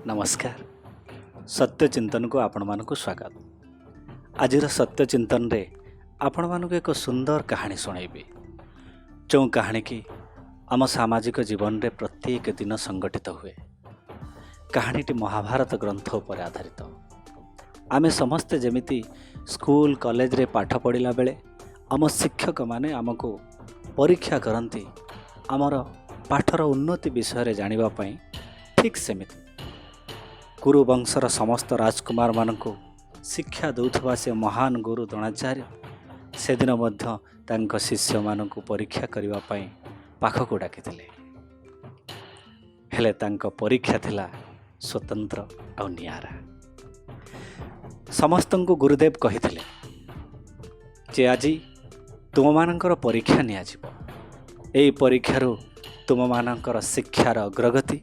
ନମସ୍କାର। ସତ୍ୟ ଚିନ୍ତନକୁ ଆପଣମାନଙ୍କୁ ସ୍ୱାଗତ। ଆଜିର ସତ୍ୟ ଚିନ୍ତନରେ ଆପଣମାନଙ୍କୁ ଏକ ସୁନ୍ଦର କାହାଣୀ ଶୁଣାଇବି, ଯେଉଁ କାହାଣୀ କି ଆମ ସାମାଜିକ ଜୀବନରେ ପ୍ରତ୍ୟେକ ଦିନ ସଂଗଠିତ ହୁଏ। କାହାଣୀଟି ମହାଭାରତ ଗ୍ରନ୍ଥ ଉପରେ ଆଧାରିତ। ଆମେ ସମସ୍ତେ ଯେମିତି ସ୍କୁଲ କଲେଜରେ ପାଠ ପଢ଼ିଲା ବେଳେ ଆମ ଶିକ୍ଷକମାନେ ଆମକୁ ପରୀକ୍ଷା କରନ୍ତି ଆମର ପାଠର ଉନ୍ନତି ବିଷୟରେ ଜାଣିବା ପାଇଁ, ଠିକ୍ ସେମିତି କୁରୁବଂଶର ସମସ୍ତ ରାଜକୁମାରମାନଙ୍କୁ ଶିକ୍ଷା ଦେଉଥିବା ସେ ମହାନ ଗୁରୁ ଦ୍ରୋଣାଚାର୍ଯ୍ୟ ସେଦିନ ମଧ୍ୟ ତାଙ୍କ ଶିଷ୍ୟମାନଙ୍କୁ ପରୀକ୍ଷା କରିବା ପାଇଁ ପାଖକୁ ଡାକିଥିଲେ। ହେଲେ ତାଙ୍କ ପରୀକ୍ଷା ଥିଲା ସ୍ୱତନ୍ତ୍ର ଆଉ ନିଆରା। ସମସ୍ତଙ୍କୁ ଗୁରୁଦେବ କହିଥିଲେ ଯେ ଆଜି ତୁମମାନଙ୍କର ପରୀକ୍ଷା ନିଆଯିବ। ଏହି ପରୀକ୍ଷାରୁ ତୁମମାନଙ୍କର ଶିକ୍ଷାର ଅଗ୍ରଗତି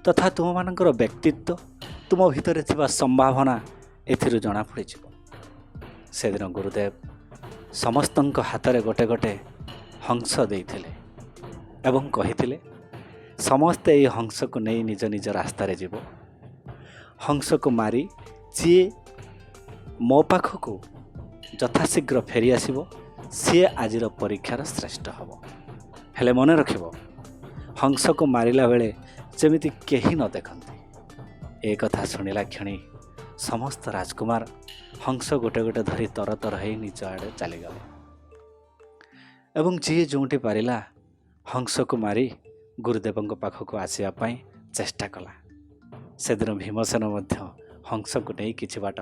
ତଥା ତୁମମାନଙ୍କର ବ୍ୟକ୍ତିତ୍ୱ, ତୁମ ଭିତରେ ଥିବା ସମ୍ଭାବନା ଏଥିରୁ ଜଣାପଡ଼ିଯିବ। ସେଦିନ ଗୁରୁଦେବ ସମସ୍ତଙ୍କ ହାତରେ ଗୋଟେ ଗୋଟେ ହଂସ ଦେଇଥିଲେ ଏବଂ କହିଥିଲେ, ସମସ୍ତେ ଏହି ହଂସକୁ ନେଇ ନିଜ ନିଜ ରାସ୍ତାରେ ଯିବ। ହଂସକୁ ମାରି ଯିଏ ମୋ ପାଖକୁ ଯଥାଶୀଘ୍ର ଫେରିଆସିବ, ସିଏ ଆଜିର ପରୀକ୍ଷାର ଶ୍ରେଷ୍ଠ ହେବ। ହେଲେ ମନେ ରଖିବ, ହଂସକୁ ମାରିଲା ବେଳେ ଯେମିତି କେହି ନ ଦେଖନ୍ତି। ଏ କଥା ଶୁଣିଲା କ୍ଷଣି ସମସ୍ତ ରାଜକୁମାର ହଂସ ଗୋଟେ ଗୋଟେ ଧରି ତର ତର ହେଇ ନିଜ ଆଡ଼େ ଚାଲିଗଲେ ଏବଂ ଯିଏ ଯେଉଁଠି ପାରିଲା ହଂସକୁ ମାରି ଗୁରୁଦେବଙ୍କ ପାଖକୁ ଆସିବା ପାଇଁ ଚେଷ୍ଟା କଲା। ସେଦିନ ଭୀମସେନ ମଧ୍ୟ ହଂସକୁ ନେଇ କିଛି ବାଟ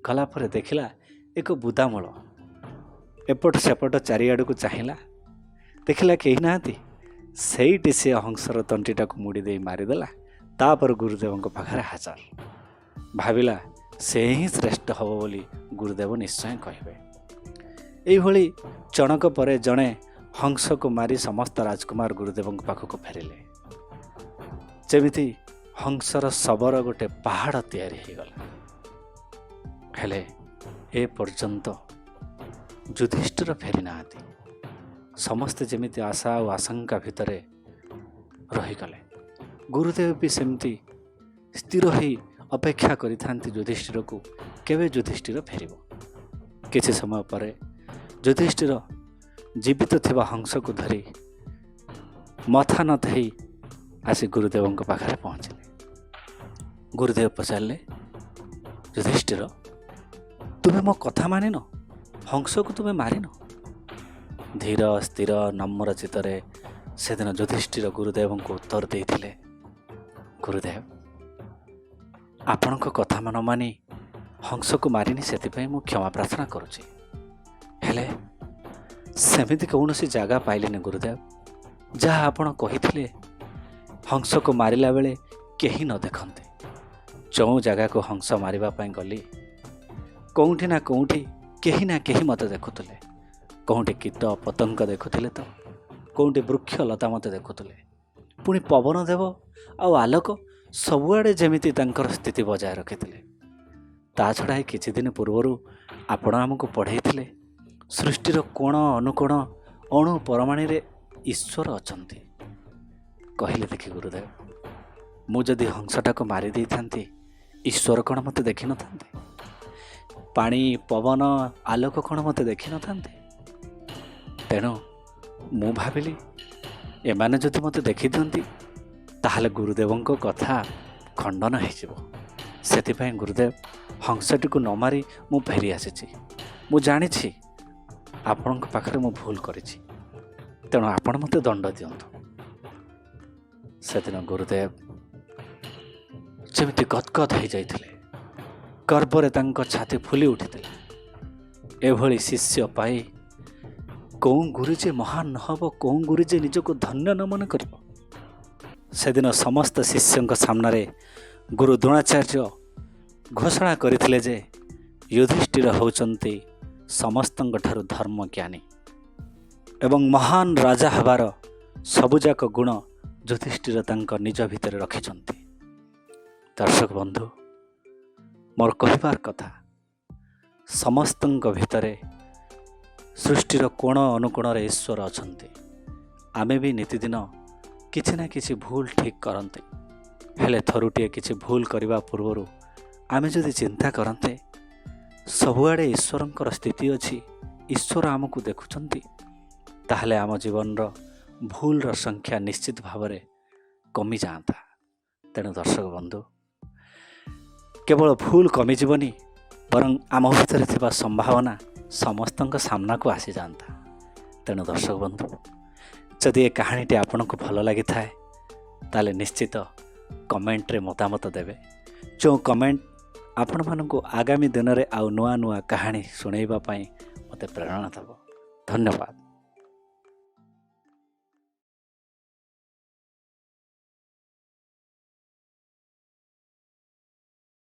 ଗଲା ପରେ ଦେଖିଲା ଏକ ବୁଦାମୂଳ। ଏପଟ ସେପଟ ଚାରିଆଡ଼କୁ ଚାହିଁଲା, ଦେଖିଲା କେହି ନାହାନ୍ତି। ସେଇଠି ସେ ହଂସର ତଣ୍ଟିଟାକୁ ମୁଡ଼ି ଦେଇ ମାରିଦେଲା। ତାପରେ ଗୁରୁଦେବଙ୍କ ପାଖରେ ହାଜର। ଭାବିଲା ସେ ହିଁ ଶ୍ରେଷ୍ଠ ହେବ ବୋଲି ଗୁରୁଦେବ ନିଶ୍ଚୟ କହିବେ। ଏଇଭଳି ଜଣକ ପରେ ଜଣେ ହଂସକୁ ମାରି ସମସ୍ତ ରାଜକୁମାର ଗୁରୁଦେବଙ୍କ ପାଖକୁ ଫେରିଲେ। ଯେମିତି ହଂସର ଶବର ଗୋଟେ ପାହାଡ଼ ତିଆରି ହେଇଗଲା। ହେଲେ ଏ ପର୍ଯ୍ୟନ୍ତ ଯୁଧିଷ୍ଠିର ଫେରି ନାହାନ୍ତି। ସମସ୍ତେ ଯେମିତି ଆଶା ଆଉ ଆଶଙ୍କା ଭିତରେ ରହିଗଲେ। ଗୁରୁଦେବ ବି ସେମିତି ସ୍ଥିର ହୋଇ ଅପେକ୍ଷା କରିଥାନ୍ତି ଯୁଧିଷ୍ଠିରକୁ, କେବେ ଯୁଧିଷ୍ଠିର ଫେରିବ। କିଛି ସମୟ ପରେ ଯୁଧିଷ୍ଠିର ଜୀବିତ ଥିବା ହଂସକୁ ଧରି ମଥାନତ ହେଇ ଆସି ଗୁରୁଦେବଙ୍କ ପାଖରେ ପହଞ୍ଚିଲେ। ଗୁରୁଦେବ ପଚାରିଲେ, "ଯୁଧିଷ୍ଠିର, ତୁମେ ମୋ କଥା ମାନିନ, ହଂସକୁ ତୁମେ ମାରିନ?" ଧୀର ସ୍ଥିର ନମ୍ର ଚିତ୍ତରେ ସେଦିନ ଯୁଧିଷ୍ଠିର ଗୁରୁଦେବଙ୍କୁ ଉତ୍ତର ଦେଇଥିଲେ, "ଗୁରୁଦେବ, ଆପଣଙ୍କ କଥା ନ ମାନି ହଂସକୁ ମାରିନି, ସେଥିପାଇଁ ମୁଁ କ୍ଷମା ପ୍ରାର୍ଥନା କରୁଛି। ହେଲେ ସେମିତି କୌଣସି ଜାଗା ପାଇଲିନି ଗୁରୁଦେବ, ଯାହା ଆପଣ କହିଥିଲେ ହଂସକୁ ମାରିଲା ବେଳେ କେହି ନ ଦେଖନ୍ତି। ଯେଉଁ ଜାଗାକୁ ହଂସ ମାରିବା ପାଇଁ ଗଲି, କେଉଁଠି ନା କେଉଁଠି କେହି ନା କେହି ମୋତେ ଦେଖୁଥିଲେ। କେଉଁଠି କୀଟ ପତଙ୍ଗ ଦେଖୁଥିଲେ ତ କେଉଁଠି ବୃକ୍ଷ ଲତା ମୋତେ ଦେଖୁଥିଲେ। ପୁଣି ପବନ ଦେବ ଆଉ ଆଲୋକ ସବୁଆଡ଼େ ଯେମିତି ତାଙ୍କର ସ୍ଥିତି ବଜାୟ ରଖିଥିଲେ। ତା ଛଡ଼ା ଏ କିଛି ଦିନ ପୂର୍ବରୁ ଆପଣ ଆମକୁ ପଢ଼େଇଥିଲେ, ସୃଷ୍ଟିର କୋଣ ଅନୁକୋଣ, ଅଣୁ ପରମାଣୁରେ ଈଶ୍ୱର ଅଛନ୍ତି। କହିଲେ ଦେଖି ଗୁରୁଦେବ, ମୁଁ ଯଦି ହଂସଟାକୁ ମାରି ଦେଇଥାନ୍ତି, ଈଶ୍ୱର କ'ଣ ମୋତେ ଦେଖିନଥାନ୍ତେ? ପାଣି, ପବନ, ଆଲୋକ କ'ଣ ମୋତେ ଦେଖିନଥାନ୍ତେ? ତେଣୁ ମୁଁ ଭାବିଲି, ଏମାନେ ଯଦି ମୋତେ ଦେଖିଦିଅନ୍ତି, ତାହେଲେ ଗୁରୁଦେବଙ୍କ କଥା ଖଣ୍ଡନ ହେଇଯିବ। ସେଥିପାଇଁ ଗୁରୁଦେବ, ହଂସଟିକୁ ନ ମାରି ମୁଁ ଫେରି ଆସିଛି। ମୁଁ ଜାଣିଛି ଆପଣଙ୍କ ପାଖରେ ମୁଁ ଭୁଲ କରିଛି, ତେଣୁ ଆପଣ ମୋତେ ଦଣ୍ଡ ଦିଅନ୍ତୁ।" ସେଦିନ ଗୁରୁଦେବ ଯେମିତି ଗଦଗଦ ହେଇଯାଇଥିଲେ। ଗର୍ବରେ ତାଙ୍କ ଛାତି ଫୁଲି ଉଠିଥିଲା। ଏଭଳି ଶିଷ୍ୟ ପାଇ କେଉଁ ଗୁରୁ ଯେ ମହାନ ନ ହେବ, କେଉଁ ଗୁରୁ ଯେ ନିଜକୁ ଧନ୍ୟ ନ ମନେ କରିବ? ସେଦିନ ସମସ୍ତ ଶିଷ୍ୟଙ୍କ ସାମ୍ନାରେ ଗୁରୁ ଦ୍ରୋଣାଚାର୍ଯ୍ୟ ଘୋଷଣା କରିଥିଲେ ଯେ ଯୁଧିଷ୍ଠିର ହେଉଛନ୍ତି ସମସ୍ତଙ୍କ ଠାରୁ ଧର୍ମଜ୍ଞାନୀ ଏବଂ ମହାନ ରାଜା ହେବାର ସବୁଯାକ ଗୁଣ ଯୁଧିଷ୍ଠିର ତାଙ୍କ ନିଜ ଭିତରେ ରଖିଛନ୍ତି। ଦର୍ଶକ ବନ୍ଧୁ, ମୋର କହିବାର କଥା, ସମସ୍ତଙ୍କ ଭିତରେ ସୃଷ୍ଟିର କୋଣ ଅନୁକୋଣରେ ଈଶ୍ୱର ଅଛନ୍ତି। ଆମେ ବି ନିତିଦିନ କିଛି ନା କିଛି ଭୁଲ ଠିକ୍ କରନ୍ତି। ହେଲେ ଥରୁଟିଏ କିଛି ଭୁଲ କରିବା ପୂର୍ବରୁ ଆମେ ଯଦି ଚିନ୍ତା କରନ୍ତେ, ସବୁଆଡ଼େ ଈଶ୍ୱରଙ୍କର ସ୍ଥିତି ଅଛି, ଈଶ୍ୱର ଆମକୁ ଦେଖୁଛନ୍ତି, ତାହେଲେ ଆମ ଜୀବନର ଭୁଲର ସଂଖ୍ୟା ନିଶ୍ଚିତ ଭାବରେ କମିଯାଆନ୍ତା। ତେଣୁ ଦର୍ଶକ ବନ୍ଧୁ, କେବଳ ଭୁଲ କମିଯିବନି, ବରଂ ଆମ ଭିତରେ ଥିବା ସମ୍ଭାବନା ସମସ୍ତଙ୍କ ସାମ୍ନାକୁ ଆସିଯାଆନ୍ତା। ତେଣୁ ଦର୍ଶକ ବନ୍ଧୁ, ଯଦି ଏ କାହାଣୀଟି ଆପଣଙ୍କୁ ଭଲ ଲାଗିଥାଏ, ତାହେଲେ ନିଶ୍ଚିତ କମେଣ୍ଟରେ ମତାମତ ଦେବେ, ଯେଉଁ କମେଣ୍ଟ ଆପଣମାନଙ୍କୁ ଆଗାମୀ ଦିନରେ ଆଉ ନୂଆ ନୂଆ କାହାଣୀ ଶୁଣାଇବା ପାଇଁ ମୋତେ ପ୍ରେରଣା ଦେବ। ଧନ୍ୟବାଦ।